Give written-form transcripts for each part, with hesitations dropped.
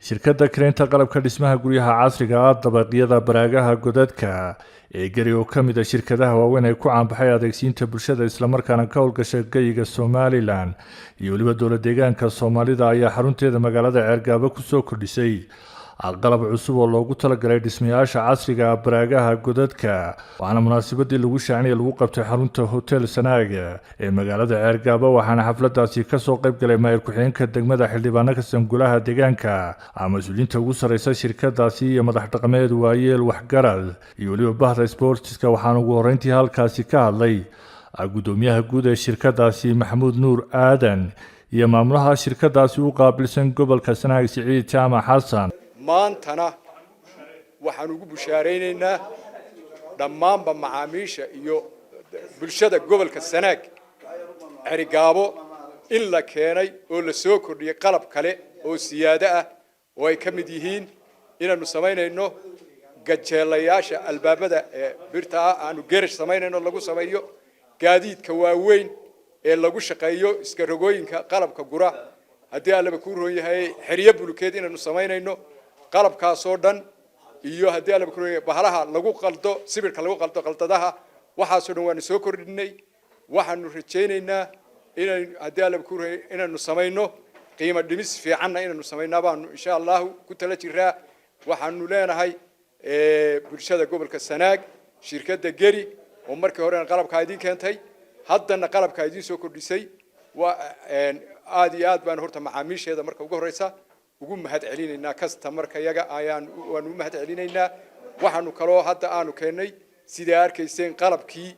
Shirkadda kireynta qalabka dhismaha guryaha casriga ah, dabaqyada, baraagaha, godadka ee Geri, oo ka mid ah shirkadaha waaweyn ee ku caanbaxay adeegsiinta bulshada, islamarkaana ka howlgasha geyiga Somaliland iyo weliba dowla deegaanka Soomaalida, ayaa xarunteeda magaalada Ceergaabo kusoo kordhisay qalab cusub oo loogu talagalay dhismayaasha casriga ah, baraagaha, godadka. Waxaana munaasabadii lagu shaacinaya lagu qabtay xarunta Hotel Sanaag ee magaalada Ceergaabo. Waxaana xafladaasi kasoo qayb galay maayir ku-xigeenka degmada, xildhibaano kasan golaha deegaanka, mas-uuliyiinta ugu sarreysa shirkadaasi iyo madax dhaqameed, waayeel, waxgarad iyo weliba bahda sboortiska. Waxaana ugu horreyntii halkaasi ka hadlay guddoomiyaha guud ee shirkadaasi, Maxamuud Nuur Aadan, iyo maamulaha shirkadaasi u qaabilsan gobolka Sanaag, Siciid Jaamac Xasan. Maantana waxaan ugu bushaaraynaynaa dhammaanba macaamiisha iyo bulshada gobolka Sanaag, Cerigaabo, in la keenay oo la soo kordhiyey qalab kale oo siyaado ah, oo ay ka mid yihiin inaanu samaynayno gajeelayaasha albaabada ee birta ah, aanu gerash samaynayno, lagu sameeyo gaadiidka waaweyn ee lagu shaqeeyo iskarogooyinka, qalabka gura, haddii Allaba kuu roon yahay, xeryo bulukeed inaanu samaynayno, qalabkaasoo dhan, iyo haddii Allaba kuu roon yahay, bahalaha lagu qaldo sibirka, lagu qaldo qaldadaha. Waxaasoo dhan waanu soo kordhinay. Waxaanu rajaynaynaa inay, haddii Allaba kuu roon yahay, inaanu samayno qiimo dhimis fiicanna inaanu samaynaa baanu insha Allahu ku tala jiraa. Waxaanu leenahay bulshada gobolka Sanaag, shirkadda Geri oo markii horena qalabkaa idiin keentay, haddana qalabkaa idiin soo kordhisay, waa aad iyo aad baan horta macaamiisheeda marka ugu horeysa ugu mahad celinaynaa. Customerka yaga ayaan waanu u mahad celinaynaa. Waxaanu kaloo hadda aanu keennay, sidaa arkayseen, qalabkii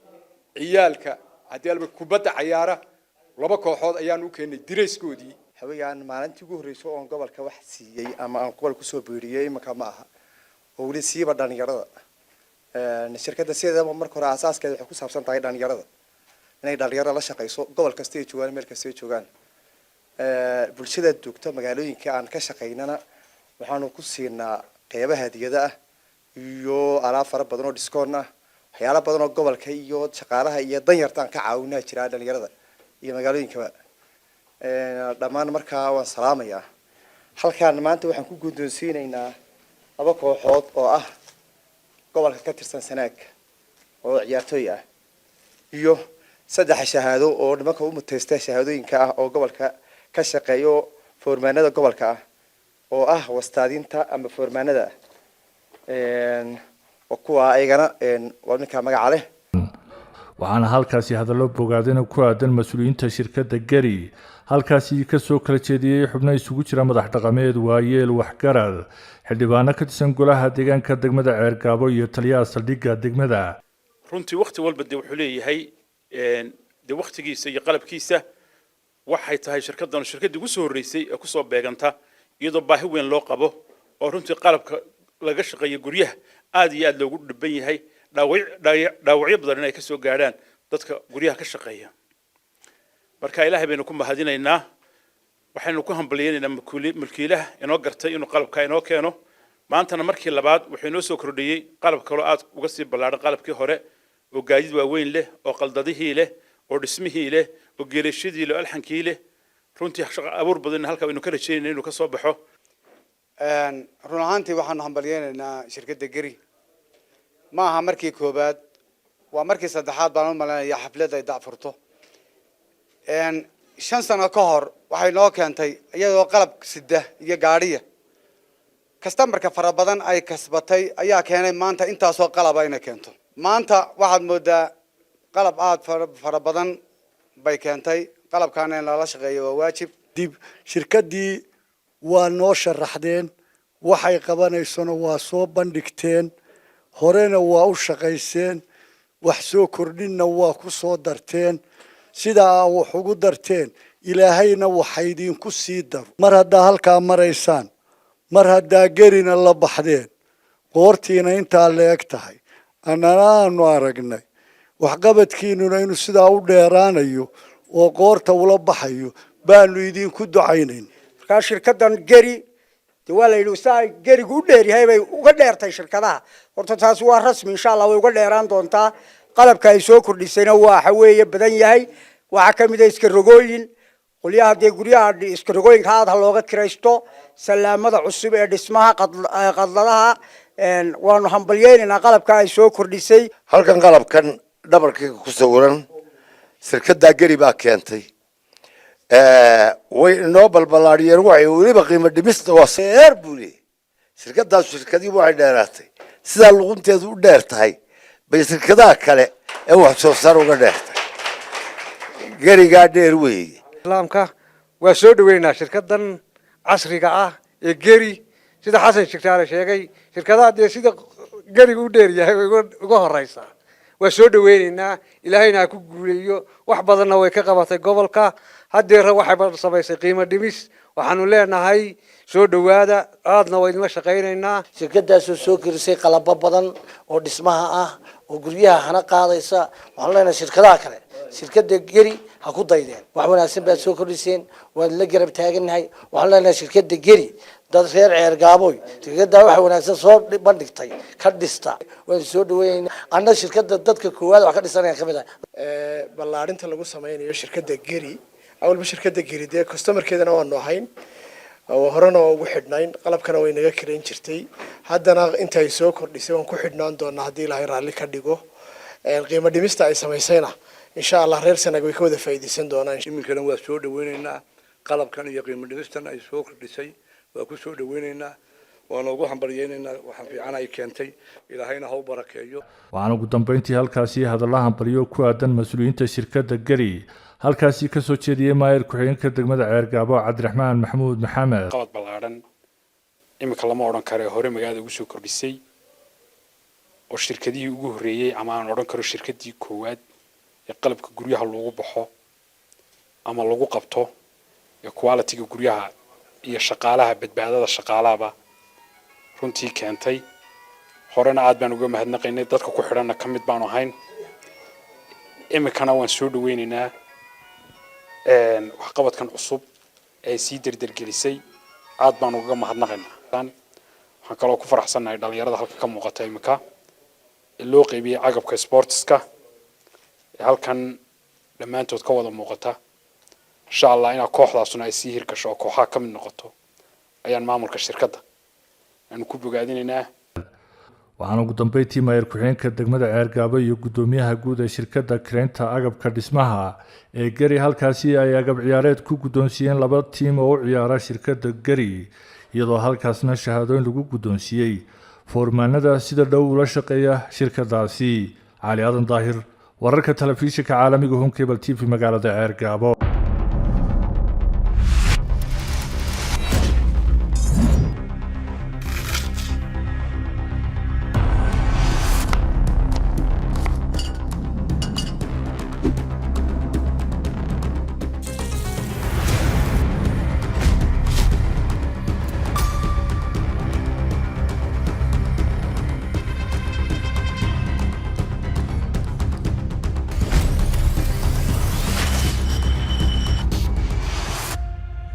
ciyaalka, haddii Alba kubadda cayaara, laba kooxood ayaanu u keennay dirayskoodii. Haweyaan, maalintii ugu horreysay oon gobolka wax siiyey ama aan gobol kusoo biiriyey iminka ma aha, oo weli siiba dhalinyarada. Shirkadda sideedaba marka hore asaaskeeda waxay ku saabsan tahay dhalinyarada, inay dhalinyarada la shaqeyso gobol kasta ay joogaan, meel kasta ay joogaan. Bulshada joogta magaalooyinka aan ka shaqaynana waxaanu ku siinaa qeybaha hadiyada ah iyo alaab fara badan oo discount ah. Waxyaala badan oo gobolka iyo shaqaalaha iyo danyarta aan ka caawinaa jiraa, dhalinyarada iyo magaalooyinkaba dhammaan. Markaa waan salaamayaa. Halkaan maanta waxaan ku guddoonsiinaynaa laba kooxood oo ah gobolka ka tirsan Sanaag oo ciyaartooy ah, iyo saddex shahaado oo nimanka u mutaysta shahaadooyinka ah oo gobolka ka shaqeeyo, foormaanada gobolka ah, oo ah wastaadinta ama foormaanada, oo kuwa ayagana waa ninka magaca leh. Waxaana halkaasi hadallo bogaadina ku aadan mas-uuliyiinta shirkadda Geri halkaasi kasoo kala jeediyey xubno isugu jira madax dhaqameed, waayeel, waxgarad, xildhibaano ka tirsan golaha deegaanka degmada Ceergaabo iyo taliyaha saldhigga degmada. Runtii wakti walba dee wuxuu leeyahay dee waktigiisa iyo qalabkiisa. Waxay tahay shirkaddan shirkaddii ugu soo horreysay ee kusoo beeganta iyadoo baahi weyn loo qabo, oo runtii qalabka laga shaqeeya guryaha aad iyo aad loogu dhiban yahay, dhaawacyo badan inay ka soo gaadhaan dadka guryaha ka shaqeeya. Marka Ilaahay baynu ku mahadinaynaa. Waxaynu ku hambaliyaynaynaa mulkiilaha inoo gartay inuu qalabka inoo keeno. Maantana markii labaad wuxuu inoo soo kordhiyey qalab kaloo aad uga sii ballaadhan qalabkii hore, oo gaadiid waaweyn leh, oo qaldadihii leh, oo dhismihii leh, oo geelashadii leh, oo alxankii leh. Runtii shaqo abuur badan halka aynu ka rajaynayna inuu ka soo baxo. Run ahaantii waxaanu hambalyeynaynaa shirkadda Geri. Ma aha markii koobaad, waa markii saddexaad baan u malaynayaa xaflad ay dacfurto. 5 sano ka hor waxay noo keentay iyadoo qalab sida iyo gaadhiya. Customerka fara badan ay kasbatay ayaa keenay maanta intaasoo qalaba inay keento. Maanta waxaad moodaa qalab aada fara badan bay keentay. Qalabkaana in lala shaqeeyo waa waajib. Dib shirkaddii waa noo sharaxdeen, waxay qabanaysona waa soo bandhigteen, horena waa u shaqayseen, wax soo kordhinna waa ku soo darteen. Sidaa wax ugu darteen, Ilaahayna waxa idinku sii daro. Mar haddaa halkaa maraysaan, mar haddaa Gerina la baxdeen, qoortiina intaa leeg tahay, annana aanu aragnay waxqabadkiinuna inuu sidaa u dheeraanayo oo qoorta ula baxayo, baanu idinku ducaynayn. Markaa shirkaddan Geri de waa la yidhi saa Gerigu u dheeryahay bay uga dheertay shirkadaha. Horta taasi waa rasmi, insha Allah way uga dheeraan doontaa. Qalabka ay soo kordhisayna waxa weeye badan yahay. Waxaa ka mid ah iska rogooyin. Qolyaha dee guryaha iskarogooyinka aad ha looga kiraysto. Salaamada cusub ee dhismaha, qadladaha, waanu hambalyeynaynaa qalabka ay soo kordhisay. Halkan qalabkan dhabarkayga ku sawiran shirkaddaa Geri baa keentay. Way inoo balbalaadhiyeen, waxay weliba qiimo dhimista waa seer buu leeyay shirkadaasu. Shirkadii waxay dheeraatay sidaa luqunteedu u dheer tahay bay shirkadaha kale ee wax soo saar uga dheertay. Gerigaa dheer weeye. Islaamka waa soo dhaweynaa shirkadan casriga ah ee Geri. Sida Xasan Shirtaale sheegay, shirkadaha dee sida Geriga u dheer yahay way uga horeysaa. Waa soo dhaweyneynaa, Ilaahayna ha ku guuleeyo. Wax badanna way ka qabatay gobolka. Haddeera waxay samaysay qiimo dhimis. Waxaanu leenahay soo dhawaada, aadna waa idinla shaqaynaynaa. Shirkadaasoo soo kerisay qalabo badan oo dhismaha ah oo guryaha hana qaadaysa. Waxaanu leenahay shirkadaha kale shirkada Geri ha ku daydeen. Wax wanaagsan baad soo kordhiseen, waan la garab taagannahay. Waxaanu leenahay shirkada Geri, dad reer Ceergaaboy, shirkada waxa wanaagsan soo bandhigtay ka dhista. Waan soo dhaweynayna anna shirkada dadka koowaad wax ka dhisanaya kamid ah. Ballaarinta lagu sameynayo shirkadda Geri, awalba shirkadda Geri dee customerkeedana waanu ahayn, horena waa ugu xidhnayn, qalabkana way naga karayn jirtay. Haddana inta ay soo kordhisay waan ku xidhnaan doonaa haddii Ilaahay raalli ka dhigo. Qiimo dhimista ay samaysayna insha Allah reer Sanag way ka wada faa'iidaysan doonaan. Iminkana waa soo dhaweynaynaa qalabkan iyo qiimo dhimistan ay soo kordhisay. Waa ku soo dhaweynaynaa, waana ugu hambalyeynaynaa. Waxaan fiican ay keentay, Ilaahayna ha u barakeeyo. Waxaana ugu dambeyntii halkaasi hadalla hambalyo ku aadan mas-uuliyiinta shirkadda Geri halkaasi kasoo jeediyey maayir ku-xigeenka degmada Ceergaabo, Cabdiraxmaan Maxamuud Maxamed. Qabad ballaadhan iminka lama odhan karo hore magaalada ugu soo kordhisay oo shirkadihii ugu horreeyey, ama aan odhan karo shirkadii koowaad ee qalabka guryaha lagu baxo ama lagu qabto ee quality-ga guryaha iyo shaqaalaha, badbaadada shaqaalahaba runtii keentay. Horena aad baan uga mahadnaqaynay, dadka ku xidhanna ka mid baanu ahayn. Iminkana waan soo dhaweynaynaa waxqabadkan cusub ee sii derdergelisay, aad baan ugaga mahadnaqaynaa. Waxaan kaloo ku faraxsannahay dhalinyarada halka ka muuqata iminka ee loo qeybiyey agabka sportska ee halkan dhammaantood ka wada muuqata. Insha Allah inaa kooxdaasuna ay sii hirgasho oo kooxaha ka mid noqoto ayaan maamulka shirkadda aanu ku bogaadinaynaa. Waxaana ugu dambeyntii maayir ku-xigeenka degmada Ceergaabo iyo guddoomiyaha guud ee shirkadda kireynta agabka dhismaha ee Geri halkaasi ay agab ciyaareed ku guddoonsiiyeen laba tiim oo u ciyaara shirkadda Geri, iyadoo halkaasna shahaadooyin lagu guddoonsiiyey foormaanada sida dhow ula shaqeeya shirkadaasi. Cali Aadan Daahir, wararka telefishinka caalamiga Home Cable TV, magaalada Ceergaabo.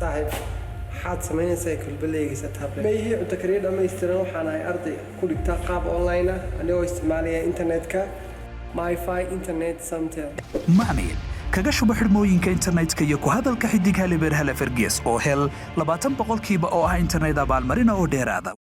Saaxiib, maxaad samaynaysaa kulbaleegaysa tablet? Ma ihii cunto kariyo dhammaystiran. Waxaan ahay arday ku dhigta qaab online ah anigoo isticmaalaya internetka MiFi internet Somtel. Macmiil, kaga shubo xidhmooyinka internetka iyo ku hadalka xidig hal eber hal afar gees oo hel 20% oo ah internet abaalmarina oo dheeraada.